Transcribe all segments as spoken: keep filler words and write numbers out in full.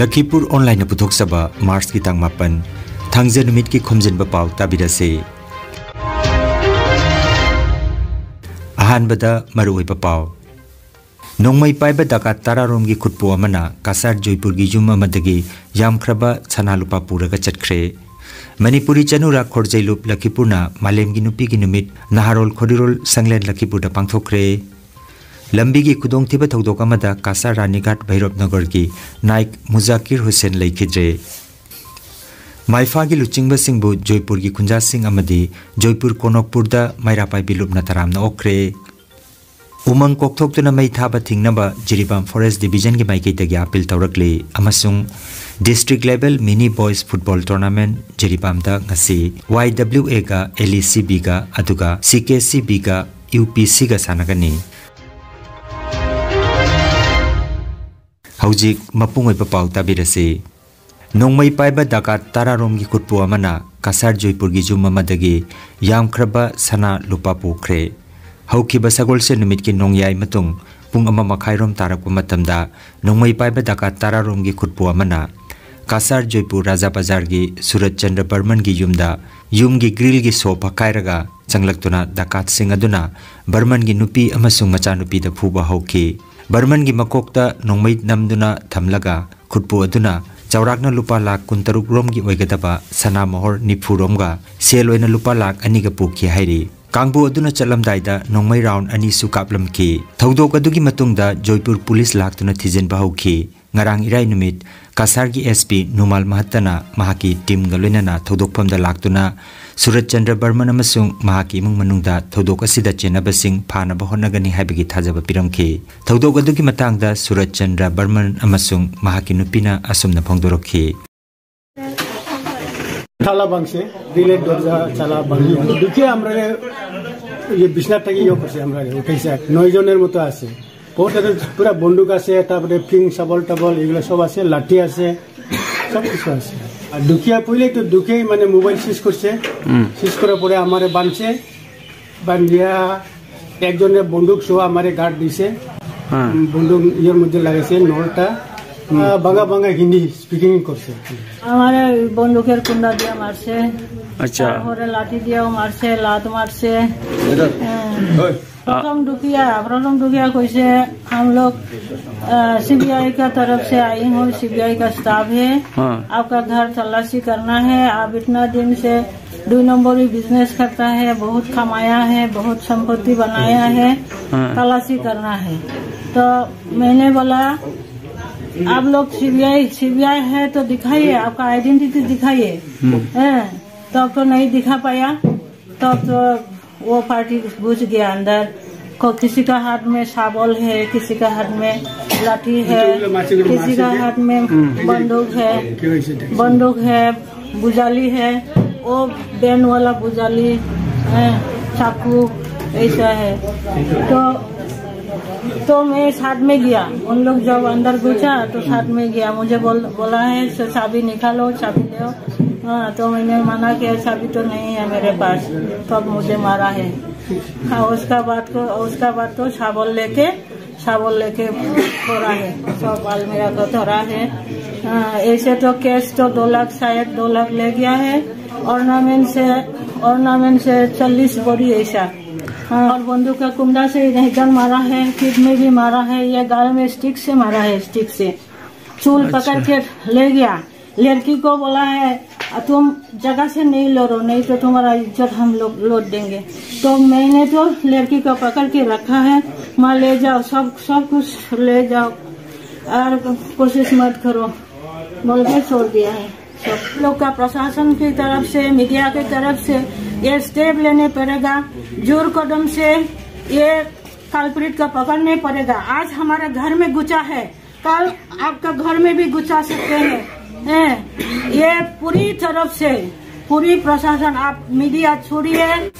ꯂꯈꯤꯄꯨꯔ ꯑꯣꯟꯂꯥꯏꯟꯅ ꯄꯨꯊꯣꯛꯆꯕ ꯃꯥꯔꯆꯀꯤ ꯇꯥꯡ ꯃꯥꯄꯟ, ꯊꯥꯡꯖ ꯅꯨꯃꯤꯠꯀꯤ ꯈꯣꯝꯖꯤꯟꯕ ꯄꯥꯎ ꯇꯥꯕꯤꯔꯁꯤ꯫ ꯑꯍꯥꯟꯕꯗ ꯃꯔꯨꯑꯣꯏꯕ ꯄꯥꯎ꯫ ꯅꯣꯡꯃꯩ ꯄꯥꯏꯕ ꯗꯀꯥ ꯇꯔꯥꯔꯣꯝꯒꯤ ꯈꯨꯠꯄꯨ ꯑꯃꯅ ꯀꯁꯥꯔ ꯖꯣꯏꯄꯨꯔꯒꯤ ꯌꯨꯝ ꯑꯃꯗꯒꯤ ꯌꯥꯝꯈ꯭ꯔꯕ ꯁꯅꯥ ꯂꯨꯄꯥ ꯄꯨꯔꯒ ꯆꯠꯈ꯭ꯔꯦ꯫ ꯃꯅꯤꯄꯨꯔꯤ ꯆꯅꯨꯔꯥ ꯈꯣꯔꯖꯩꯂꯨꯞ ꯂꯈꯤꯄꯨꯔꯅ ꯃꯥꯂꯦꯝꯒꯤ ꯅꯨꯄꯤꯒꯤ ꯅꯨꯃꯤꯠ ꯅꯍꯥꯔꯣꯜ ꯈꯣꯔꯤꯔꯣꯜ ꯁꯪꯂꯦꯟ ꯂꯈꯤꯄꯨꯔꯗ ꯄꯥꯡꯊꯣꯛꯈ꯭ꯔꯦ꯫ ꯂꯝꯕꯤꯒꯤ ꯈꯨꯗꯣꯡꯊꯤꯕ ꯊꯧꯗꯣꯛ ꯑꯃꯗ ꯀꯁꯥꯔ ꯔꯥꯅꯤꯘꯥꯠ ꯚꯩꯔꯣꯞ ꯅꯒꯔꯒꯤ ꯅꯥꯏꯛ ꯃꯨꯖꯥꯀꯤꯔ ꯍꯨꯁꯦꯟ ꯂꯩꯈꯤꯗ꯭ꯔꯦ꯫ ꯃꯥꯏꯐꯥꯒꯤ ꯂꯨꯆꯤꯡꯕꯁꯤꯡꯕꯨ ꯖꯣꯏꯄꯨꯔꯒꯤ ꯈꯨꯟꯖꯥꯁꯤꯡ ꯑꯃꯗꯤ ꯖꯣꯏꯄꯨꯔ ꯀꯣꯅꯣꯛꯄꯨꯔꯗ ꯃꯩꯔꯥ ꯄꯥꯏꯕꯤ ꯂꯨꯞꯅ ꯇꯔꯥꯝꯅ ꯑꯣꯛꯈ꯭ꯔꯦ꯫ ꯎꯃꯪ ꯀꯣꯛꯊꯣꯛꯇꯨꯅ ꯃꯩ ꯊꯥꯕ ꯊꯤꯡꯅꯕ ꯖꯤꯔꯤꯕꯥꯝ ꯐꯣꯔꯦꯁ ꯗꯤꯕꯤꯖꯟꯒꯤ ꯃꯥꯏꯀꯩꯗꯒꯤ ꯑꯥꯄꯤꯜ ꯇꯧꯔꯛꯂꯤ ꯑꯃꯁꯨꯡ ꯗꯤꯁꯇ꯭ꯔꯤꯛ ꯂꯦꯚꯦꯜ ꯃꯤꯅꯤ ꯕꯣꯏꯁ ꯐꯨꯠꯕꯣꯜ ꯇꯣꯔꯅꯥꯃꯦꯟꯠ ꯖꯤꯔꯤꯕꯥꯝꯗ ꯉꯁꯤ ꯋꯥꯏ ꯗꯕ꯭ꯂꯤꯎ ꯑꯦꯒ ꯑꯦꯜ ꯏ ꯁꯤ ꯕꯤꯒ ꯑꯗꯨꯒ ꯁꯤ ꯀꯦ ꯁꯤ ꯕꯤꯒ ꯌꯨ ꯄꯤ ꯁꯤꯒ ꯁꯥꯟꯅꯒꯅꯤ꯫ ꯍꯧꯖꯤꯛ ꯃꯄꯨꯡ ꯑꯣꯏꯕ ꯄꯥꯎ ꯇꯥꯕꯤꯔꯁꯤ꯫ ꯅꯣꯡꯃꯩ ꯄꯥꯏꯕ ꯗꯀꯥ ꯇꯔꯥꯔꯣꯝꯒꯤ ꯈꯨꯠꯄꯨ ꯑꯃꯅ ꯀꯁꯥꯔ ꯖꯣꯏꯄꯨꯔꯒꯤ ꯌꯨꯝ ꯑꯃꯗꯒꯤ ꯌꯥꯝꯈ꯭ꯔꯕ ꯁꯅꯥ ꯂꯨꯄꯥ ꯄꯨꯈ꯭ꯔꯦ꯫ ꯍꯧꯈꯤꯕ ꯁꯒꯣꯜꯁꯦꯟ ꯅꯨꯃꯤꯠꯀꯤ ꯅꯣꯡꯌꯥꯏ ꯃꯇꯨꯡ ꯄꯨꯡ ꯑꯃ ꯃꯈꯥꯏꯔꯣꯝ ꯇꯥꯔꯛꯄ ꯃꯇꯝꯗ ꯅꯣꯡꯃꯩ ꯄꯥꯏꯕ ꯗꯀꯥ ꯇꯔꯥꯔꯣꯝꯒꯤ ꯈꯨꯠꯄꯨ ꯑꯃꯅ ꯀꯁꯥꯔ ꯖꯣꯏꯄꯨꯔ ꯔꯥꯖꯥ ꯕꯖꯥꯔꯒꯤ ꯁꯨꯔꯠ ꯆꯟꯗ꯭ꯔ ꯕꯔꯃꯟꯒꯤ ꯌꯨꯝꯗ ꯌꯨꯝꯒꯤ ꯒ꯭ꯔꯤꯜꯒꯤ ꯁꯣ ꯐꯛꯀꯥꯏꯔꯒ ꯆꯪꯂꯛꯇꯨꯅ ꯗꯀꯥꯠꯁꯤꯡ ꯑꯗꯨꯅ ꯕꯔꯃꯟꯒꯤ ꯅꯨꯄꯤ ꯑꯃꯁꯨꯡ ꯃꯆꯥꯅꯨꯄꯤꯗ ꯐꯨꯕ ꯍꯧꯈꯤ꯫ ꯕꯔꯃꯟꯒꯤ ꯃꯀꯣꯛꯇ ꯅꯣꯡꯃꯩ ꯅꯝꯗꯨꯅ ꯊꯝꯂꯒ ꯈꯨꯠꯄꯨ ꯑꯗꯨꯅ ꯆꯥꯎꯔꯥꯛꯅ ꯂꯨꯄꯥ ꯂꯥꯈ ꯀꯨꯟꯇꯔꯨꯛ ꯔꯣꯝꯒꯤ ꯑꯣꯏꯒꯗꯕ ꯁꯅꯥ ꯃꯣꯍꯣꯔ ꯅꯤꯐꯨ ꯔꯣꯝꯒ ꯁꯦꯜ ꯑꯣꯏꯅ ꯂꯨꯄꯥ ꯂꯥꯈ ꯑꯅꯤꯒ ꯄꯨꯈꯤ ꯍꯥꯏꯔꯤ꯫ ꯀꯥꯡꯕꯨ ꯑꯗꯨꯅ ꯆꯠꯂꯝꯗꯥꯏꯗ ꯅꯣꯡꯃꯩ ꯔꯥꯎꯟ ꯑꯅꯤꯁꯨ ꯀꯥꯞꯂꯝꯈꯤ꯫ ꯊꯧꯗꯣꯛ ꯑꯗꯨꯒꯤ ꯃꯇꯨꯡꯗ ꯖꯣꯏꯄꯨꯔ ꯄꯨꯂꯤꯁ ꯂꯥꯛꯇꯨꯅ ꯊꯤꯖꯤꯟꯕ ꯍꯧꯈꯤ꯫ ꯉꯔꯥꯡ ꯏꯔꯥꯏ ꯅꯨꯃꯤꯠ ꯀꯁꯥꯔꯒꯤ ꯑꯦꯁ ꯄꯤ ꯅꯨꯃꯥꯜ ꯃꯍꯠꯇꯅ ꯃꯍꯥꯛꯀꯤ ꯇꯤꯝꯒ ꯂꯣꯏꯅꯅ ꯊꯧꯗꯣꯛꯐꯝꯗ ꯂꯥꯛꯇꯨꯅ ꯁꯨꯔꯠ ꯆꯟꯗ꯭ꯔ ꯕꯔꯃꯟ ꯑꯃꯁꯨꯡ ꯃꯍꯥꯛꯀꯤ ꯏꯃꯨꯡ ꯃꯅꯨꯡꯗ ꯊꯧꯗꯣꯛ ꯑꯁꯤꯗ ꯆꯦꯟꯅꯕꯁꯤꯡ ꯐꯥꯅꯕ ꯍꯣꯠꯅꯒꯅꯤ ꯍꯥꯏꯕꯒꯤ ꯊꯥꯖꯕ ꯄꯤꯔꯝꯈꯤ꯫ ꯊꯧꯗꯣꯛ ꯑꯗꯨꯒꯤ ꯃꯇꯥꯡꯗ ꯁꯨꯔꯠ ꯆꯟꯗ꯭ꯔ ꯕꯔꯃꯟ ꯑꯃꯁꯨꯡ ꯃꯍꯥꯛꯀꯤ নুপিনা ꯑꯁꯨꯝꯅ ꯐꯣꯡꯗꯣꯔꯛꯈꯤ꯫ তালা ভাঙছে, গ্রিলের দরজা চালা ভাঙি। ঢুকে আমরা ইয়ে বিছনা থেকে ইয়ে করছে, আমরা উঠেছে নয় জনের মতো আছে। ওটাতে পুরা বন্দুক আছে, তারপরে ফিং, শাবল টাবল এগুলো সব আছে, লাঠি আছে, সব কিছু আছে। আর ঢুকিয়া পইলে তো ঢুকেই মানে মোবাইল সিজ করছে, সিজ করার পরে আমারে বাঁধছে, বান্ধিয়া একজনে বন্দুক সহ আমারে গার্ড দিছে। বন্দুক ইয়ের মধ্যে লাগাইছে নলটা। আহ, বাংলা বাংলা হিন্দি স্পিকিং করছে। আমার বন্দুকের কুন্দা দিয়ে মারছে। আচ্ছা। তারপরে লাঠি দিয়েও মারছে, লাত মারছে। হ্যাঁ। প্রথম ঢুকিয়া, প্রথম ঢুকিয়া কইছে, "हम लोग, अ, सीबीआई का तरफ से आई हूँ, सीबीआई का स्टाफ है। हाँ। आपका घर तलाशी करना है। आप इतना दिन से दुई नंबरी बिजनेस करता है, बहुत कमाया है, बहुत संपत्ति बनाया है, हाँ। तलाशी करना है।" तो मैंने बोला, "आप लोग सीबीआई, सीबीआई है तो दिखाइए, आपका आइडेंटिटी दिखाइए।" हैं, तब तो नहीं दिखा पाया। तब तो वो पार्टी घुस गया अंदर। को किसी का हाथ में शाबल है, किसी का हाथ में लाठी है, किसी का हाथ में बंदूक है, बंदूक है, बुजाली है, वो बैन वाला बुजाली है, चाकू ऐसा है। तो तो मैं साथ में गया, उन लोग जब अंदर घुसा तो साथ में गया। मुझे बोल, बोला है, "च-, चाबी निकालो, चाबी दो।" हाँ, तो मैंने मना किया, "चाबी तो नहीं है मेरे पास।" तब मुझे मारा है। हाँ, उसका बाद को, उसका बाद तो शाबल लेके, शाबल लेके फोड़ा है, सब अलमीरा को तोड़ा है। हाँ, ऐसे तो कैश तो दो लाख, शायद दो लाख ले गया है। ऑर्नामेंट से, ऑर्नामेंट से चालीस बोरी ऐसा। हाँ, और बंदूक का कुंडा से इधर मारा है, पीठ में भी मारा है, ये गाल में स्टिक से मारा है, स्टिक से। चूल पकड़ के ले गया। लड़की को बोला है, "तुम जगह से नहीं लड़ो, नहीं तो तुम्हारा इज्जत हम लोग लूट देंगे।" तो मैंने तो लड़की को पकड़ के रखा है, "माँ ले जाओ, सब, सब कुछ ले जाओ और कोशिश मत करो," बोल के छोड़ दिया है। सब लोग का, प्रशासन की तरफ से, मीडिया की तरफ से ये स्टेप लेने पड़ेगा, जोर कदम से ये कल्प्रिट का पकड़ने पड़ेगा। आज हमारे घर में घुसा है, कल आपका घर में भी घुसा सकते हैं, हैं? ये पूरी तरफ से, पूरी प्रशासन, आप मीडिया छोड़िए।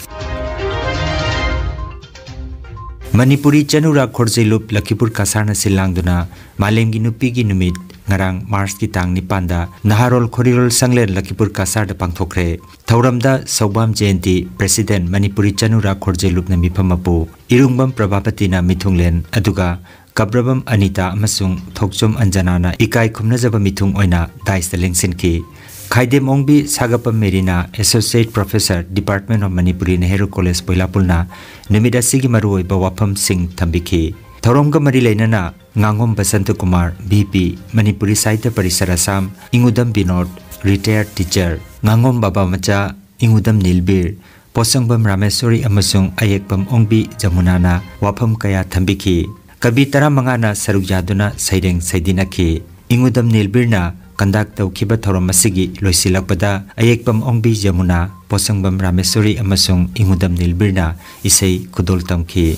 ꯃꯅꯤꯄꯨꯔꯤ ꯆꯅꯨꯔꯥ ꯈꯣꯔꯖꯩꯂꯨꯞ ꯂꯈꯤꯄꯨꯔ ꯀꯁꯥꯔꯅ ꯁꯤꯜ ꯂꯥꯡꯗꯨꯅ ꯃꯥꯂꯦꯝꯒꯤ ꯅꯨꯄꯤꯒꯤ ꯅꯨꯃꯤꯠ ꯉꯔꯥꯡ ꯃꯥꯔꯆꯀꯤ ꯇꯥꯡ ꯅꯤꯄꯥꯟꯗ ꯅꯍꯥꯔꯣꯜ ꯈꯣꯔꯤꯔꯣꯜ ꯁꯪꯂꯦꯟ ꯂꯈꯤꯄꯨꯔ ꯀꯁꯥꯔꯗ ꯄꯥꯡꯊꯣꯛꯈ꯭ꯔꯦ꯫ ꯊꯧꯔꯝꯗ ꯁꯧꯕꯥꯝ ꯖꯌꯟꯇꯤ, ꯄ꯭ꯔꯦꯁꯤꯗꯦꯟꯠ ꯃꯅꯤꯄꯨꯔꯤ ꯆꯅꯨꯔꯥ ꯈꯣꯔꯖꯩꯂꯨꯞꯅ ꯃꯤꯐꯝ ꯃꯄꯨ, ꯏꯔꯨꯡꯕꯝ ꯄ꯭ꯔꯚꯥꯄꯇꯤꯅ ꯃꯤꯊꯨꯡꯂꯦꯟ, ꯑꯗꯨꯒ ꯀꯕ꯭ꯔꯕꯝ ꯑꯅꯤꯇꯥ ꯑꯃꯁꯨꯡ ꯊꯣꯛꯆꯣꯝ ꯑꯟꯖꯅꯥꯅ ꯏꯀꯥꯏ ꯈꯨꯝꯅꯖꯕ ꯃꯤꯊꯨꯡ ꯑꯣꯏꯅ ꯗꯥꯏꯁꯇ ꯂꯦꯡꯁꯤꯟꯈꯤ꯫ ꯈꯥꯏꯗꯦꯝ ꯑꯣꯡꯕꯤ ꯁꯥꯒꯞꯄꯝ ꯃꯦꯔꯤꯅ Associate Professor, Department of Manipuri, Nehru College, ꯕꯣꯏꯂꯥꯄꯨꯜꯅ ꯅꯨꯃꯤꯠ ꯑꯁꯤꯒꯤ ꯃꯔꯨꯑꯣꯏꯕ ꯋꯥꯐꯝꯁꯤꯡ ꯊꯝꯕꯤꯈꯤ꯫ ꯊꯧꯔꯝꯒ ꯃꯔꯤ ꯂꯩꯅꯅ ꯉꯥꯉꯣꯝ Basanta Kumar, V P, Manipuri Sahitya Parishad Assam, Ingudam Binod, retired teacher, ꯉꯥꯉꯣꯝ ꯕꯕꯥ ꯃꯆꯥ, ꯏꯉꯨꯗꯝ ꯅꯤꯜꯕꯤꯔ, ꯄꯣꯠꯁꯪꯕꯝ ꯔꯥꯃꯦꯁꯣꯔꯤ ꯑꯃꯁꯨꯡ ꯑꯌꯦꯛꯄꯝ ꯑꯣꯡꯕꯤ ꯖꯃꯨꯅꯥꯅ ꯋꯥꯐꯝ ꯀꯌꯥ ꯊꯝꯕꯤꯈꯤ꯫ ꯀꯕꯤ ꯇꯔꯥꯃꯉꯥꯅ ꯁꯔꯨꯛ ꯌꯥꯗꯨꯅ ꯁꯩꯔꯦꯡ ꯁꯩꯗꯤꯟꯅꯈꯤ꯫ ꯏꯉꯨꯗꯝ ꯅꯤꯜꯕꯤꯔꯅ conduct ꯇꯧꯈꯤꯕ ꯊꯧꯔꯝ ꯑꯁꯤꯒꯤ ꯂꯣꯏꯁꯤꯜꯂꯛꯄꯗ ꯑꯌꯦꯛꯄꯝ ꯑꯣꯡꯕꯤ ꯖꯃꯨꯅꯥ, ꯄꯣꯠꯁꯪꯕꯝ ꯔꯥꯃꯦꯁꯣꯔꯤ ꯑꯃꯁꯨꯡ ꯏꯉꯨꯗꯝ ꯅꯤꯜꯕꯤꯔꯅ ꯏꯁꯩ ꯈꯨꯗꯣꯜ ꯇꯝꯈꯤ꯫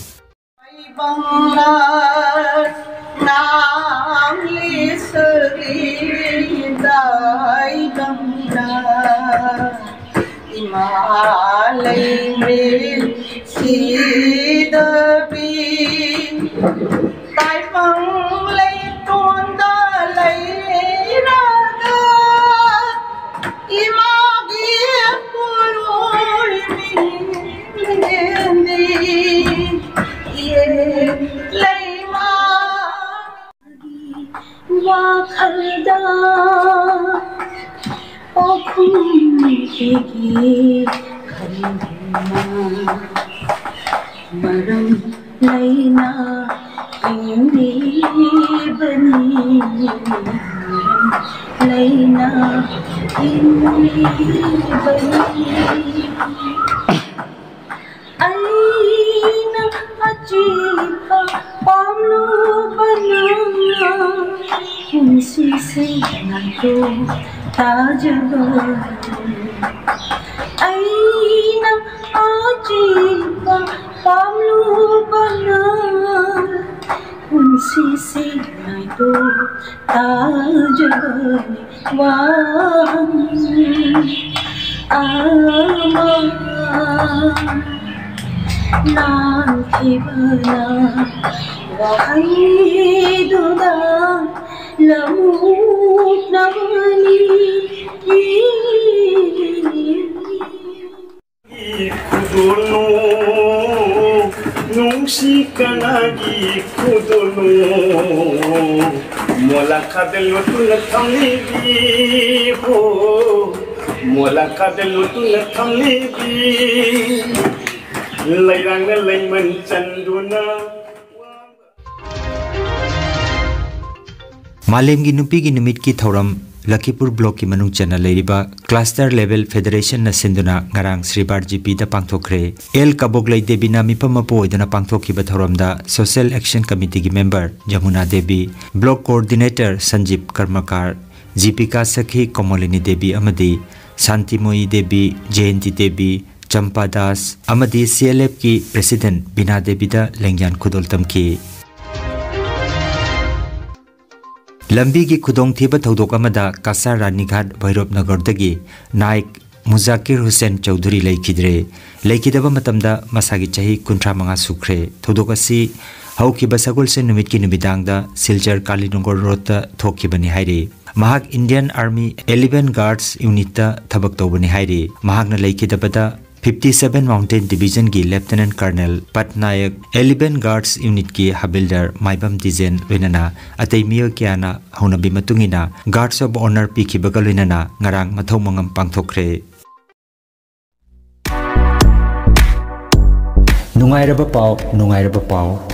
ꯏꯃꯥ ꯂꯩꯃꯔꯦꯜ ꯁꯤꯗꯕꯤ, ꯇꯥꯏꯕꯪ ꯂꯩꯇꯣꯟꯗ ꯂꯩꯔꯒ, ꯏꯃꯥꯒꯤ ꯄꯣꯠꯂꯣꯏ ꯃꯤꯡꯂꯦꯟꯗꯤ, ꯏꯌꯦ ꯂꯩꯃ ꯋꯥꯈꯜꯗ ꯄꯥꯎꯈꯨꯝ ꯄꯤꯒꯦ ꯈꯟꯗꯨꯅ, ꯃꯔꯝ ꯂꯩꯅ ꯍꯤꯡꯂꯤꯕꯅꯤ, ꯃꯔꯝ ꯂꯩꯅ ꯍꯤꯡꯂꯤꯕꯅꯤ꯫ ꯑꯩꯅ ꯑꯆꯦꯠꯄ ꯄꯥꯝꯂꯨꯕꯅ ꯄꯨꯟꯁꯤꯁꯦ ꯅꯥꯏꯇꯣꯝ ꯇꯥꯖꯕꯅꯤ꯫ ꯑꯩꯅ ꯑꯆꯦꯠꯄ ꯄꯥꯝꯂꯨꯕꯅ ꯄꯨꯟꯁꯤꯁꯦ ꯅꯥꯏꯇꯣꯝ ꯇꯥꯖꯕꯅꯤ꯫ ꯋꯥꯍꯪ ꯑꯃ ꯂꯥꯟꯈꯤꯕꯅ ꯋꯥꯍꯩꯗꯨꯗ ꯂꯃꯨꯛꯅꯕꯅꯤ꯫ ꯈꯨꯗꯣꯜꯂꯨ ꯅꯨꯡꯁꯤ ꯀꯅꯥꯒꯤ ꯈꯨꯗꯣꯜꯅꯣ? ꯃꯣꯂꯥꯈꯥꯗ ꯂꯣꯠꯇꯨꯅ ꯊꯝꯂꯤꯕꯤ ꯍꯣ, ꯃꯣꯂꯥꯈꯥꯗ ꯂꯣꯠꯇꯨꯅ ꯊꯝꯂꯤꯕꯤ, ꯂꯩꯔꯥꯡꯅ ꯂꯩꯃꯟ ꯆꯟꯗꯨꯅ꯫ ꯃꯥꯂꯦꯝꯒꯤ ꯅꯨꯄꯤꯒꯤ ꯅꯨꯃꯤꯠꯀꯤ ꯊꯧꯔꯝ ꯂꯈꯤꯄꯨꯔ ꯕ꯭ꯂꯣꯛꯀꯤ ꯃꯅꯨꯡ ꯆꯟꯅ ꯂꯩꯔꯤꯕ ꯀ꯭ꯂꯥꯁꯇꯔ ꯂꯦꯚꯦꯜ ꯐꯦꯗꯔꯦꯁꯟꯅ ꯁꯤꯟꯗꯨꯅ ꯉꯔꯥꯡ ꯁ꯭ꯔꯤꯕꯥꯔ ꯖꯤꯄꯤꯗ ꯄꯥꯡꯊꯣꯛꯈ꯭ꯔꯦ꯫ ꯑꯦꯜ ꯀꯕꯣꯛꯂꯩ ꯗꯦꯕꯤꯅ ꯃꯤꯐꯝ ꯃꯄꯨ ꯑꯣꯏꯗꯨꯅ ꯄꯥꯡꯊꯣꯛꯈꯤꯕ ꯊꯧꯔꯝꯗ ꯁꯣꯁꯤꯌꯦꯜ ꯑꯦꯛꯁꯟ ꯀꯃꯤꯇꯤꯒꯤ member Jamuna Devi, block coordinator Sanjip Karmakar, ꯖꯤꯄꯤꯀꯥ ꯁꯈꯤ ꯀꯣꯃꯣꯂꯤꯅꯤ ꯗꯦꯕꯤ ꯑꯃꯗꯤ ꯁꯥꯟꯇꯤꯃꯣꯌꯤ ꯗꯦꯕꯤ, ꯖꯌꯟꯇꯤ ꯗꯦꯕꯤ, ꯆꯝꯄꯥ ꯗꯥꯁ ꯑꯃꯗꯤ ꯁꯤꯑꯦꯜꯑꯦꯐꯀꯤ ꯄ꯭ꯔꯦꯁꯤꯗꯦꯟꯠ ꯕꯤꯅꯥ ꯗꯦꯕꯤꯗ ꯂꯦꯡꯌꯥꯟ ꯈꯨꯗꯣꯜ ꯇꯝꯈꯤ꯫ ꯂꯝꯕꯤꯒꯤ ꯈꯨꯗꯣꯡꯊꯤꯕ ꯊꯧꯗꯣꯛ ꯑꯃꯗ ꯀꯁꯥꯔ ꯔꯥꯅꯤꯘꯥꯠ ꯚꯩꯔꯣꯕ ꯅꯒꯔꯗꯒꯤ ꯅꯥꯏꯛ ꯃꯨꯖꯥꯀꯤꯔ ꯍꯨꯁꯦꯟ ꯆꯧꯙꯨꯔꯤ ꯂꯩꯈꯤꯗ꯭ꯔꯦ꯫ ꯂꯩꯈꯤꯗꯕ ꯃꯇꯝꯗ ꯃꯁꯥꯒꯤ ꯆꯍꯤ ꯀꯨꯟꯊ꯭ꯔꯥ ꯃꯉꯥ ꯁꯨꯈ꯭ꯔꯦ꯫ ꯊꯧꯗꯣꯛ ꯑꯁꯤ ꯍꯧꯈꯤꯕ ꯁꯒꯣꯜꯁꯦꯟ ꯅꯨꯃꯤꯠꯀꯤ ꯅꯨꯃꯤꯗꯥꯡꯗ ꯁꯤꯜꯆꯔ ꯀꯥꯂꯤꯅꯒꯔ ꯔꯣꯗꯇ ꯊꯣꯛꯈꯤꯕꯅꯤ ꯍꯥꯏꯔꯤ꯫ ꯃꯍꯥꯛ ꯏꯟꯗꯤꯌꯟ ꯑꯥꯔꯃꯤ ꯑꯦꯂꯤꯚꯦꯟ ꯒꯥꯔꯗꯁ ꯌꯨꯅꯤꯠꯇ ꯊꯕꯛ ꯇꯧꯕꯅꯤ ꯍꯥꯏꯔꯤ꯫ ꯃꯍꯥꯛꯅ ꯂꯩꯈꯤꯗꯕꯗ ꯐꯤꯐꯇꯤ ꯁꯚꯦꯟ ꯃꯥꯎꯟꯇꯦꯟ ꯗꯤꯕꯤꯖꯟꯒꯤ lieutenant colonel Patnaik, eleven guards ꯌꯨꯅꯤꯠꯀꯤ ꯍꯕꯤꯜꯗꯥꯔ ꯃꯥꯏꯕꯝ ꯇꯤꯖꯦꯟ ꯂꯣꯏꯅꯅ ꯑꯇꯩ ꯃꯤꯑꯣꯏ ꯀꯌꯥꯅ ꯍꯧꯅꯕꯤ ꯃꯇꯨꯡ ꯏꯟꯅ ꯒꯥꯔꯗꯁ ꯑꯣꯐ ꯑꯣꯅꯔ ꯄꯤꯈꯤꯕꯒ ꯂꯣꯏꯅꯅ ꯉꯔꯥꯡ ꯃꯊꯧ ꯃꯉꯝ ꯄꯥꯡꯊꯣꯛꯈ꯭ꯔꯦ꯫ ꯅꯨꯡꯉꯥꯏꯔꯕ ꯄꯥꯎ, ꯅꯨꯡꯉꯥꯏꯔꯕ ꯄꯥꯎ꯫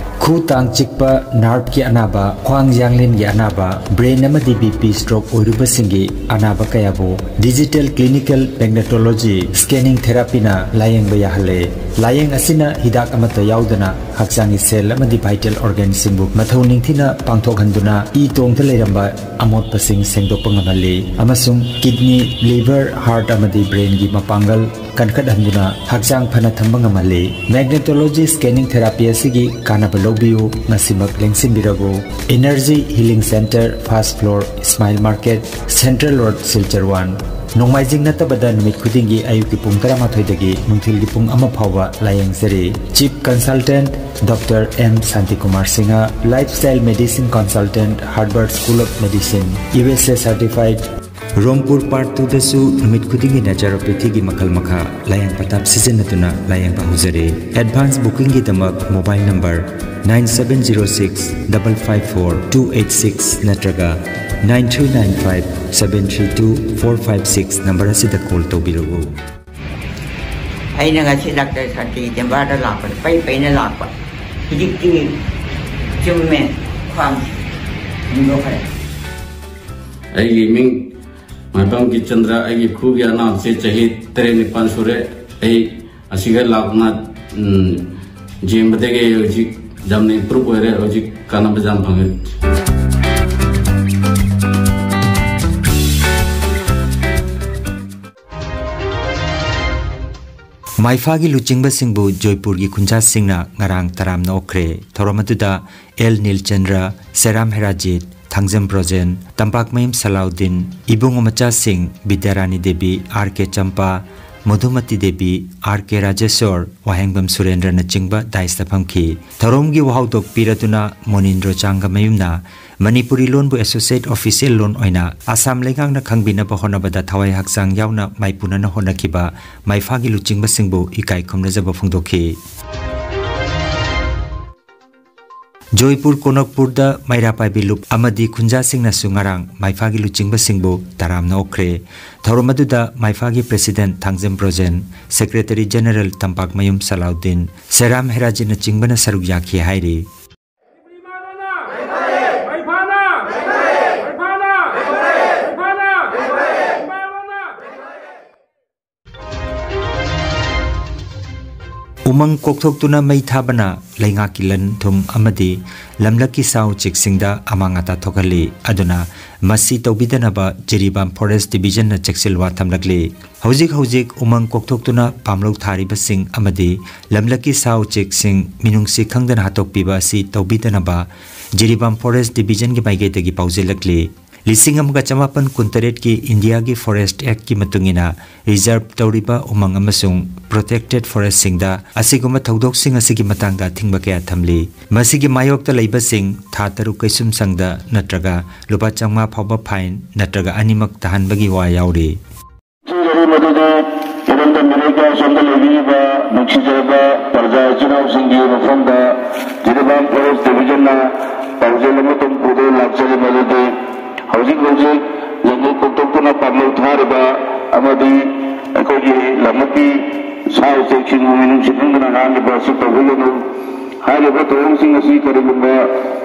ꯈꯨ ꯇꯥꯡ ꯆꯤꯛꯄ, ꯅꯥꯔꯚꯀꯤ ꯑꯅꯥꯕ, ꯈ꯭ꯋꯥꯡ ꯌꯥꯡꯂꯦꯟꯒꯤ ꯑꯅꯥꯕ, ꯕ꯭ꯔꯦꯟ ꯑꯃꯗꯤ ꯕꯤ ꯄꯤ ꯁ꯭ꯇ꯭ꯔꯣꯛ ꯑꯣꯏꯔꯨꯕꯁꯤꯡꯒꯤ ꯑꯅꯥꯕ ꯀꯌꯥꯕꯨ ꯗꯤꯖꯤꯇꯦꯜ ꯀ꯭ꯂꯤꯅꯤꯀꯦꯜ ꯃꯦꯒꯅꯦꯇꯣꯂꯣꯖꯤ ꯁ꯭ꯀꯦꯅꯤꯡ ꯊꯦꯔꯥꯄꯤꯅ ꯂꯥꯌꯦꯡꯕ ꯌꯥꯍꯜꯂꯦ꯫ ꯂꯥꯌꯦꯡ ꯑꯁꯤꯅ ꯍꯤꯗꯥꯛ ꯑꯃꯠꯇ ꯌꯥꯎꯗꯅ ꯍꯛꯆꯥꯡꯒꯤ ꯁꯦꯜ ꯑꯃꯗꯤ ꯚꯥꯏꯇꯦꯜ ꯑꯣꯔꯒꯥꯟꯁꯤꯡꯕꯨ ꯃꯊꯧ ꯅꯤꯡꯊꯤꯅ ꯄꯥꯡꯊꯣꯛꯍꯟꯗꯨꯅ ꯏ ꯇꯣꯡꯗ ꯂꯩꯔꯝꯕ ꯑꯃꯣꯠꯄꯁꯤꯡ ꯁꯦꯡꯗꯣꯛꯄ ꯉꯝꯍꯜꯂꯤ ꯑꯃꯁꯨꯡ ꯀꯤꯗꯅꯤ, ꯂꯤꯚꯔ, ꯍꯥꯔꯠ ꯑꯃꯗꯤ ꯕ꯭ꯔꯦꯟꯒꯤ ꯃꯄꯥꯡꯒꯜ ꯀꯟꯈꯠꯍꯟꯗꯨꯅ ꯍꯛꯆꯥꯡ ꯐꯅ ꯊꯝꯕ ꯉꯝꯍꯜꯂꯤ꯫ ꯃꯦꯒꯅꯦꯇꯣꯂꯣꯖꯤ ꯁ꯭ꯀꯦꯅꯤꯡ ꯊꯦꯔꯥꯄꯤ ꯑꯁꯤꯒꯤ ꯀꯥꯟꯅꯕ ꯂꯧꯕꯤꯌꯨ, ꯉꯁꯤꯃꯛ ꯂꯦꯡꯁꯤꯟꯕꯤꯔꯕꯨ꯫ Energy healing centre, first floor, Ismail market, central road, Silchar one. ꯅꯣꯡꯃꯥꯏꯖꯤꯡ ꯅꯠꯇꯕꯗ ꯅꯨꯃꯤꯠ ꯈꯨꯗꯤꯡꯒꯤ ꯑꯌꯨꯛꯀꯤ ꯄꯨꯡ ꯇꯔꯥꯃꯥꯊꯣꯏꯗꯒꯤ ꯅꯨꯡꯊꯤꯜꯒꯤ ꯄꯨꯡ ꯑꯃ ꯐꯥꯎꯕ ꯂꯥꯌꯦꯡꯖꯔꯤ꯫ Chief consultant doctor M Shantikumar Singh, lifestyle medicine consultant, Harvard school of medicine, U S A certified, Rongpur part ꯇꯨꯗꯁꯨ ꯅꯨꯃꯤꯠ ꯈꯨꯗꯤꯡꯒꯤ naturopathyꯒꯤ ꯃꯈꯜ ꯃꯈꯥ ꯂꯥꯌꯦꯡ ꯄꯊꯥꯞ ꯁꯤꯖꯤꯟꯅꯗꯨꯅ ꯂꯥꯌꯦꯡꯕ ꯍꯧꯖꯔꯤ꯫ Advance bookingꯒꯤꯗꯃꯛ mobile number nine seven zero six double five four two eight six ꯅꯠꯇ꯭ꯔꯒ nine three nine five seven three two four five six number ꯑꯁꯤꯗ call ꯇꯧꯕꯤꯔꯛꯎ꯫ ꯑꯩꯅ ꯉꯁꯤ ꯗꯥꯛꯇꯔ ꯁꯥꯟꯇꯤ ꯆꯦꯝꯕꯥꯔꯗ ꯂꯥꯛꯄꯗ ꯄꯩ ꯄꯩꯅ ꯂꯥꯛꯄ꯫ ꯍꯧꯖꯤꯛꯇꯤ ꯆꯨꯝꯃꯦ, ꯈ꯭ꯋꯥꯡ ꯍꯟꯗꯣꯛꯈ꯭ꯔꯦ꯫ ꯑꯩꯒꯤ ꯃꯤꯡ ꯃꯥꯏꯕꯝ ꯒꯤꯆꯟꯗ꯭ꯔ, ꯑꯩꯒꯤ ꯈꯨꯒꯤ ꯑꯅꯥꯕꯁꯦ ꯆꯍꯤ ꯇꯔꯦꯠ ꯅꯤꯄꯥꯜ ꯁꯨꯔꯦ꯫ ꯑꯩ ꯑꯁꯤꯒ ꯂꯥꯛꯅ, ꯎꯝ, ꯌꯦꯡꯕꯗꯒꯤ ꯑꯩ ꯍꯧꯖꯤꯛ ꯌꯥꯝꯅ improve ꯑꯣꯏꯔꯦ, ꯍꯧꯖꯤꯛ ꯀꯥꯟꯅꯕ ꯌꯥꯝ ꯐꯪꯉꯦ꯫ ꯃꯥꯏꯐꯥꯒꯤ ꯂꯨꯆꯤꯡꯕꯁꯤꯡꯕꯨ ꯖꯣꯏꯄꯨꯔꯒꯤ ꯈꯨꯟꯖꯥꯁꯤꯡꯅ ꯉꯔꯥꯡ ꯇꯔꯥꯝꯅ ꯑꯣꯛꯈ꯭ꯔꯦ꯫ ꯊꯧꯔꯝ ꯑꯗꯨꯗ ꯑꯦꯜ ꯅꯤꯜꯆꯟꯗ꯭ꯔ, ꯁꯦꯔꯥꯝ ꯍꯦꯔꯥꯖꯤꯠ, ꯊꯥꯡꯖꯝ ꯕ꯭ꯔꯣꯖꯦꯟ, ꯇꯝꯄꯥꯛꯃꯌꯨꯝ ꯁꯂꯥꯎꯗꯤꯟ, ꯏꯕꯨꯡꯉꯣ ꯃꯆꯥꯁꯤꯡ ꯕꯤꯗ꯭ꯌꯥꯔꯥꯅꯤ ꯗꯦꯕꯤ, ꯑꯥꯔ ꯀꯦ ꯆꯝꯄꯥ, ꯃꯙꯨꯃꯇꯤ ꯗꯦꯕꯤ, ꯑꯥꯔ ꯀꯦ ꯔꯥꯖꯦꯁꯣꯔ, ꯋꯥꯍꯦꯡꯕꯝ ꯁꯨꯔꯦꯟꯗ꯭ꯔꯅꯆꯤꯡꯕ dais ꯇ ꯐꯝꯈꯤ꯫ ꯊꯧꯔꯝꯒꯤ ꯋꯥꯍꯧꯗꯣꯛ ꯄꯤꯔꯗꯨꯅ ꯃꯣꯅꯤꯟꯗ꯭ꯔꯣ ꯆꯥꯡꯒꯃꯌꯨꯝꯅ ꯃꯅꯤꯄꯨꯔꯤ ꯂꯣꯟꯕꯨ associate official ꯂꯣꯟ ꯑꯣꯏꯅ ꯑꯁꯥꯝ ꯂꯩꯉꯥꯛꯅ ꯈꯪꯕꯤꯅꯕ ꯍꯣꯠꯅꯕꯗ ꯊꯋꯥꯏ ꯍꯛꯆꯥꯡ ꯌꯥꯎꯅ ꯃꯥꯏꯄꯨꯅꯅ ꯍꯣꯠꯅꯈꯤꯕ ꯃꯥꯏꯐꯥꯒꯤ ꯂꯨꯆꯤꯡꯕꯁꯤꯡꯕꯨ ꯏꯀꯥꯏ ꯈꯨꯝꯅꯖꯕ ꯐꯣꯡꯗꯣꯛꯈꯤ꯫ ꯖꯣꯏꯄꯨꯔ ꯀꯣꯅꯛꯄꯨꯔꯗ ꯃꯩꯔꯥ ꯄꯥꯏꯕꯤ ꯂꯨꯞ ꯑꯃꯗꯤ ꯈꯨꯟꯖꯥꯁꯤꯡꯅꯁꯨ ꯉꯔꯥꯡ ꯃꯥꯏꯐꯥꯒꯤ ꯂꯨꯆꯤꯡꯕꯁꯤꯡꯕꯨ ꯇꯔꯥꯝꯅ ꯑꯣꯛꯈ꯭ꯔꯦ꯫ ꯊꯧꯔꯝ ꯑꯗꯨꯗ ꯃꯥꯏꯐꯥꯒꯤ president Thangjam Brojen, secretary general ꯇꯝꯄꯥꯛꯃꯌꯨꯝ ꯁꯂꯥꯎꯗꯤꯟ, ꯁꯦꯔꯥꯝ ꯍꯦꯔꯥꯖꯤꯠꯅꯆꯤꯡꯕꯅ ꯁꯔꯨꯛ ꯌꯥꯈꯤ ꯍꯥꯏꯔꯤ꯫ ꯎꯃꯪ ꯀꯣꯛꯊꯣꯛꯇꯨꯅ ꯃꯩ ꯊꯥꯕꯅ ꯂꯩꯉꯥꯛꯀꯤ ꯂꯟ ꯊꯨꯝ ꯑꯃꯗꯤ ꯂꯝꯂꯛꯀꯤ ꯁꯥ ꯎꯆꯦꯛꯁꯤꯡꯗ ꯑꯃꯥꯡ ꯑꯇꯥ ꯊꯣꯛꯍꯜꯂꯤ꯫ ꯑꯗꯨꯅ ꯃꯁꯤ ꯇꯧꯕꯤꯗꯅꯕ ꯖꯤꯔꯤꯕꯥꯝ forest division ꯅ ꯆꯦꯛꯁꯤꯜꯋꯥ ꯊꯝꯂꯛꯂꯤ꯫ ꯍꯧꯖꯤꯛ ꯍꯧꯖꯤꯛ ꯎꯃꯪ ꯀꯣꯛꯊꯣꯛꯇꯨꯅ ꯄꯥꯝꯂꯧ ꯊꯥꯔꯤꯕꯁꯤꯡ ꯑꯃꯗꯤ ꯂꯝꯂꯛꯀꯤ ꯁꯥ ꯎꯆꯦꯛꯁꯤꯡ ꯃꯤꯅꯨꯡꯁꯤ ꯈꯪꯗꯅ ꯍꯥꯠꯇꯣꯛꯄꯤꯕ ꯑꯁꯤ ꯇꯧꯕꯤꯗꯅꯕ ꯖꯤꯔꯤꯕꯥꯝ forest division ꯒꯤ ꯃꯥꯏꯀꯩꯗꯒꯤ ꯄꯥꯎꯖꯦꯜꯂꯛꯂꯤ꯫ ꯂꯤꯁꯤꯡ ꯑꯃꯒ ꯆꯃꯥꯄꯟ ꯀꯨꯟꯇꯔꯦꯠꯀꯤ ꯏꯟꯗꯤꯌꯥꯒꯤ ꯐꯣꯔꯦꯁ꯭ꯠ ꯑꯦꯛꯠꯀꯤ ꯃꯇꯨꯡ ꯏꯟꯅ, ꯔꯤꯖꯔꯚ ꯇꯧꯔꯤꯕ ꯎꯃꯪ ꯑꯃꯁꯨꯡ ꯄ꯭ꯔꯣꯇꯦꯛꯇꯦꯗ ꯐꯣꯔꯦꯁ꯭ꯠꯁꯤꯡꯗ ꯑꯁꯤꯒꯨꯝꯕ ꯊꯧꯗꯣꯛꯁꯤꯡ ꯑꯁꯤꯒꯤ ꯃꯇꯥꯡꯗ ꯑꯊꯤꯡꯕ ꯀꯌꯥ ꯊꯝꯂꯤ꯫ ꯃꯁꯤꯒꯤ ꯃꯥꯌꯣꯛꯇ ꯂꯩꯕꯁꯤꯡ ꯊꯥ ꯇꯔꯨꯛ ꯀꯩꯁꯨꯝꯁꯪꯗ ꯅꯠꯇ꯭ꯔꯒ ꯂꯨꯄꯥ ꯆꯥꯝꯃꯉꯥ ꯐꯥꯎꯕ ꯐꯥꯏꯟ ꯅꯠꯇ꯭ꯔꯒ ꯑꯅꯤꯃꯛ ꯇꯥꯍꯟꯕꯒꯤ ꯋꯥ ꯌꯥꯎꯔꯤ꯫ ꯆꯤꯡꯒꯔꯤ ꯃꯗꯨꯗꯤ ꯏꯔꯝꯗꯝ ꯃꯤꯔꯩꯒ ꯑꯁꯣꯝꯗ ꯂꯩꯕꯤꯔꯤꯕ ꯅꯨꯡꯁꯤꯖꯔꯕ ꯄ꯭ꯔꯖꯥ ꯏꯆꯤꯟ ꯏꯅꯥꯎꯁꯤꯡꯒꯤ ꯃꯐꯝꯗ ꯖꯤꯔꯤꯕꯥꯝ ꯐꯣꯔꯦꯁ꯭ꯠ ꯗꯤꯕꯤꯖꯟꯅ ꯄꯥꯎꯖꯦꯜ ꯑꯃꯇꯪ ꯄꯨꯗꯨꯅ ꯂꯥꯛꯆꯔꯤ, ꯃꯗꯨꯗꯤ ꯍꯧꯖꯤꯛ ꯍꯧꯖꯤꯛ ꯂꯩꯉꯣꯏ ꯀꯣꯛꯊꯣꯛꯇꯨꯅ ꯄꯥꯝꯂꯧ ꯊꯥꯔꯤꯕ ꯑꯃꯗꯤ ꯑꯩꯈꯣꯏꯒꯤ ꯂꯝꯂꯛꯀꯤ ꯁꯥ ꯎꯆꯦꯛꯁꯤꯡꯕꯨ ꯃꯤꯅꯨꯡꯁꯤ ꯈꯪꯗꯅ ꯍꯥꯠꯂꯤꯕ ꯑꯁꯤ ꯇꯧꯍꯜꯂꯅꯨ꯫ ꯍꯥꯏꯔꯤꯕ ꯊꯧꯑꯣꯡꯁꯤꯡ ꯑꯁꯤ ꯀꯔꯤꯒꯨꯝꯕ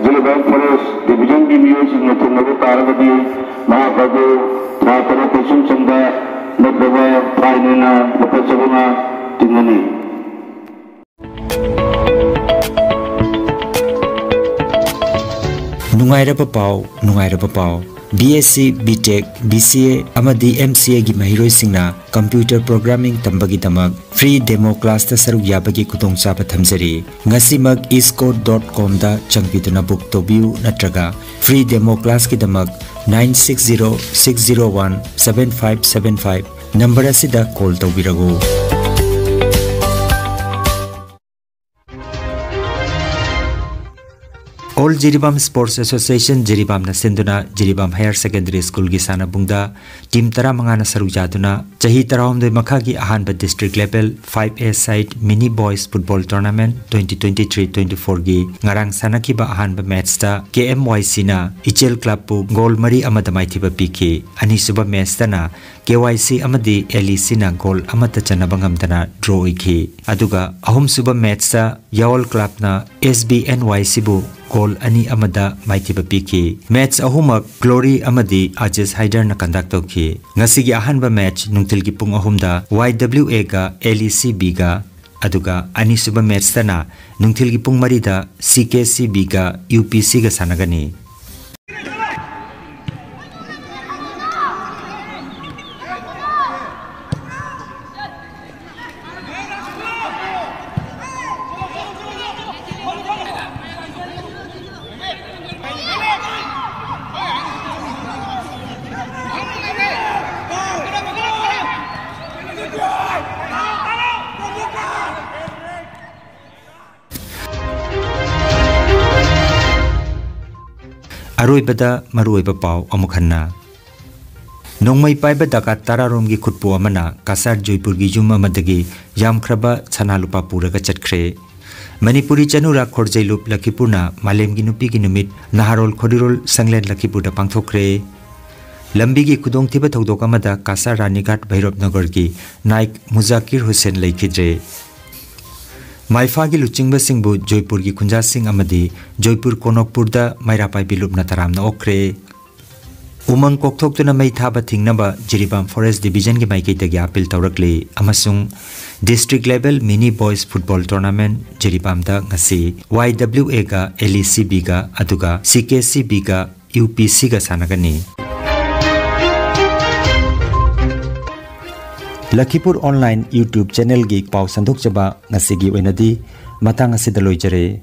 ꯖꯤꯔꯤꯕꯥꯝ ꯐꯣꯔꯦꯁ꯭ꯠ ꯗꯤꯕꯤꯖꯟꯒꯤ ꯃꯤꯑꯣꯏꯁꯤꯡꯅ ꯊꯦꯡꯅꯕ ꯇꯥꯔꯒꯗꯤ, ꯃꯍꯥꯛ ꯑꯗꯨ ꯊꯥ ꯇꯔꯨꯛ ꯀꯩꯁꯨꯝꯁꯪꯗ ꯅꯠꯇ꯭ꯔꯒ ꯐꯥꯏꯟ ꯑꯣꯏꯅ ꯂꯨꯄꯥ ꯆꯥꯝꯃꯉꯥ ꯇꯤꯡꯒꯅꯤ꯫ ꯅꯨꯡꯉꯥꯏꯔꯕ ꯄꯥꯎ, ꯅꯨꯡꯉꯥꯏꯔꯕ ꯄꯥꯎ꯫ BSc, B.Tech, BCA ꯑꯃꯗꯤ MCAꯒꯤ ꯃꯍꯩꯔꯣꯏꯁꯤꯡꯅ computer programming ꯇꯝꯕꯒꯤꯗꯃꯛ free demo classꯇ ꯁꯔꯨꯛ ꯌꯥꯕꯒꯤ ꯈꯨꯗꯣꯡꯆꯥꯕ ꯊꯝꯖꯔꯤ꯫ ꯉꯁꯤꯃꯛ eastcoast dot comꯗ ꯆꯪꯕꯤꯗꯨꯅ book ꯇꯧꯕꯤꯌꯨ ꯅꯠꯇ꯭ꯔꯒ free demo classꯀꯤꯗꯃꯛ nine six zero six zero one seven five seven five number ꯑꯁꯤꯗ call ꯇꯧꯕꯤꯔꯛꯎ꯫ All Jiribam Sports Association, ꯖꯤꯔꯤꯕꯥꯝꯅ ꯁꯤꯟꯗꯨꯅ ꯖꯤꯔꯤꯕꯥꯝ Higher Secondary Schoolꯒꯤ ꯁꯥꯟꯅꯕꯨꯡꯗ team ꯇꯔꯥꯃꯉꯥꯅ ꯁꯔꯨꯛ ꯌꯥꯗꯨꯅ ꯆꯍꯤ ꯇꯔꯥꯍꯨꯝꯗꯣꯏ ꯃꯈꯥꯒꯤ ꯑꯍꯥꯟꯕ district level five A side mini boys football tournament twenty twenty-three twenty-fourꯒꯤ ꯉꯔꯥꯡ ꯁꯥꯟꯅꯈꯤꯕ ꯑꯍꯥꯟꯕ matchꯇ KMYCꯅ ꯏꯆꯦꯜ clubꯄꯨ goal ꯃꯔꯤ ꯑꯃꯗ ꯃꯥꯏꯊꯤꯕ ꯄꯤꯈꯤ꯫ ꯑꯅꯤꯁꯨꯕ matchꯇꯅ KYC ꯑꯃꯗꯤ LECꯅ goal ꯑꯃꯠꯇ ꯆꯟꯅꯕ ꯉꯝꯗꯅ draw ꯑꯣꯏꯈꯤ꯫ ꯑꯗꯨꯒ ꯑꯍꯨꯝꯁꯨꯕ matchꯇ ꯌꯥꯑꯣꯜ clubꯅ SBNYCꯕꯨ goal ꯑꯅꯤ ꯑꯃꯗ ꯃꯥꯏꯊꯤꯕ ꯄꯤꯈꯤ꯫ Match ꯑꯍꯨꯝꯃꯛ Glory ꯑꯃꯗꯤ Aziz Haiderꯅ conduct ꯇꯧꯈꯤ꯫ ꯉꯁꯤꯒꯤ ꯑꯍꯥꯟꯕ match ꯅꯨꯡꯊꯤꯜꯒꯤ ꯄꯨꯡ ꯑꯍꯨꯝꯗ YWAꯒ LECBꯒ, ꯑꯗꯨꯒ ꯑꯅꯤꯁꯨꯕ matchꯇꯅ ꯅꯨꯡꯊꯤꯜꯒꯤ ꯄꯨꯡ ꯃꯔꯤꯗ CKCBꯒ UPCꯒ ꯁꯥꯟꯅꯒꯅꯤ꯫ ꯑꯔꯣꯏꯕꯗ ꯃꯔꯨꯑꯣꯏꯕ ꯄꯥꯎ ꯑꯃꯨꯛ ꯍꯟꯅ꯫ ꯅꯣꯡꯃꯩ ꯄꯥꯏꯕ ꯗꯀꯥ ꯇꯔꯥꯔꯣꯝꯒꯤ ꯈꯨꯠꯄꯨ ꯑꯃꯅ ꯀꯁꯥꯔ ꯖꯣꯏꯄꯨꯔꯒꯤ ꯌꯨꯝ ꯑꯃꯗꯒꯤ ꯌꯥꯝꯈ꯭ꯔꯕ ꯁꯅꯥ ꯂꯨꯄꯥ ꯄꯨꯔꯒ ꯆꯠꯈ꯭ꯔꯦ꯫ ꯃꯅꯤꯄꯨꯔꯤ ꯆꯅꯨꯔꯥ ꯈꯣꯔꯖꯩꯂꯨꯞ ꯂꯈꯤꯄꯨꯔꯅ ꯃꯥꯂꯦꯝꯒꯤ ꯅꯨꯄꯤꯒꯤ ꯅꯨꯃꯤꯠ ꯅꯍꯥꯔꯣꯜ ꯈꯣꯔꯤꯔꯣꯜ ꯁꯪꯂꯦꯟ ꯂꯈꯤꯄꯨꯔꯗ ꯄꯥꯡꯊꯣꯛꯈ꯭ꯔꯦ꯫ ꯂꯝꯕꯤꯒꯤ ꯈꯨꯗꯣꯡꯊꯤꯕ ꯊꯧꯗꯣꯛ ꯑꯃꯗ ꯀꯁꯥꯔ ꯔꯥꯅꯤꯒꯥꯠ ꯚꯩꯔꯣꯞ ꯅꯒꯔꯒꯤ ꯅꯥꯏꯛ ꯃꯨꯖꯥꯀꯤꯔ ꯍꯨꯁꯦꯟ ꯂꯩꯈꯤꯗ꯭ꯔꯦ꯫ ꯃꯥꯏꯐꯥꯒꯤ ꯂꯨꯆꯤꯡꯕꯁꯤꯡꯕꯨ ꯖꯣꯏꯄꯨꯔꯒꯤ ꯈꯨꯟꯖꯥꯁꯤꯡ ꯑꯃꯗꯤ ꯖꯣꯏꯄꯨꯔ ꯀꯣꯅꯣꯛꯄꯨꯔꯗ ꯃꯩꯔꯥ ꯄꯥꯏꯕꯤ ꯂꯨꯞꯅ ꯇꯔꯥꯝꯅ ꯑꯣꯛꯈ꯭ꯔꯦ꯫ ꯎꯃꯪ ꯀꯣꯛꯊꯣꯛꯇꯨꯅ ꯃꯩ ꯊꯥꯕ ꯊꯤꯡꯅꯕ ꯖꯤꯔꯤꯕꯥꯝ ꯐꯣꯔꯦꯁ ꯗꯤꯕꯤꯖꯟꯒꯤ ꯃꯥꯏꯀꯩꯗꯒꯤ ꯑꯥꯄꯤꯜ ꯇꯧꯔꯛꯂꯤ ꯑꯃꯁꯨꯡ ꯗꯤꯁꯇ꯭ꯔꯤꯛ ꯂꯦꯚꯦꯜ ꯃꯤꯅꯤ ꯕꯣꯏꯁ ꯐꯨꯠꯕꯣꯜ ꯇꯣꯔꯅꯥꯃꯦꯟ ꯖꯤꯔꯤꯕꯥꯝꯗ ꯉꯁꯤ ꯋꯥꯏ ꯗꯕ꯭ꯂꯤꯎ ꯑꯦꯒ ꯑꯦꯜ ꯏ ꯁꯤ ꯕꯤꯒ ꯑꯗꯨꯒ ꯁꯤ ꯀꯦ ꯁꯤ ꯕꯤꯒ ꯌꯨ ꯄꯤ ꯁꯤꯒ ꯁꯥꯟꯅꯒꯅꯤ꯫ ꯂꯈꯤꯄꯨꯔ ꯑꯣꯟꯂꯥꯏꯟ YouTube ꯆꯦꯅꯦꯜꯒꯤ ꯄꯥꯎ ꯁꯟꯗꯣꯛꯆꯕ ꯉꯁꯤꯒꯤ ꯑꯣꯏꯅꯗꯤ ꯃꯇꯥꯡ ꯑꯁꯤꯗ ꯂꯣꯏꯖꯔꯦ꯫